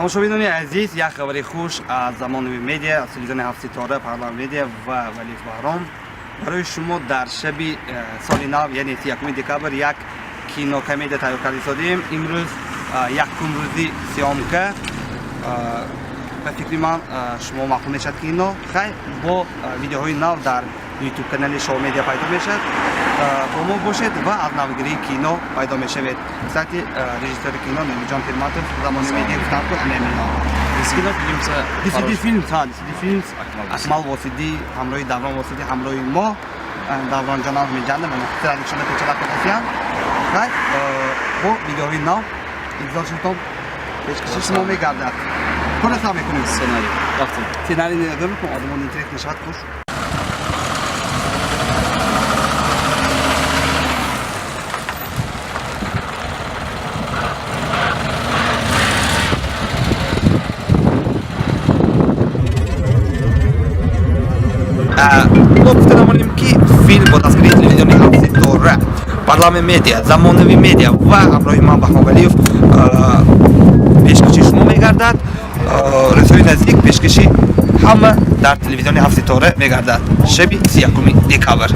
Тамошобинони азиз, як хабари хуш аз Замонави Медиа, аз телевизиони Ҳафтситора, Парлам Медиа ва Валиев Баҳром. Барои шумо дар шаби соли нав, яъне 31 декабр, як кинокомедия тайёр карда истодем. Имрӯз якум рӯзи съёмка. Ба фикри ман, шумо маъқул мешавад кино. Хай, бо видеоҳои нав дар YouTube канали Шоу Медиа пайдо мешавад. Бо мо бошед ва аз навгирии кино пайдо мешавед. Кстати, режиссёри кино Намиҷон Пирматов, Замони Медиа гуфтам ку, анамино. Кино фильмса. DCD Films, ҳа, DCD Films, Акмал. Акмал Восидӣ, ҳамроҳи Даврон Восидӣ, ҳамроҳи мо, Даврон ҷонам меҷанда, мана традикшона печала кардасиян. Хай, бо видеоҳои нав интизор шудтон, пешкаши шумо мегардад. Кора сар мекунем. Сценарий. Рафтем. Сценарий нигоҳ мекун, одамон интерес мешавад, хуш. Мо гуфта намонем, ки филм бо дастгирии телевизиони Ҳафтситора, Парламент Медиа, Замонави Медиа ва ҳамроҳи ман Баҳромвалиев пешкаши шумо мегардад. Рӯзҳои наздик пешкаши ҳама дар телевизиони Ҳафтситора мегардад, шаби 31 декабр.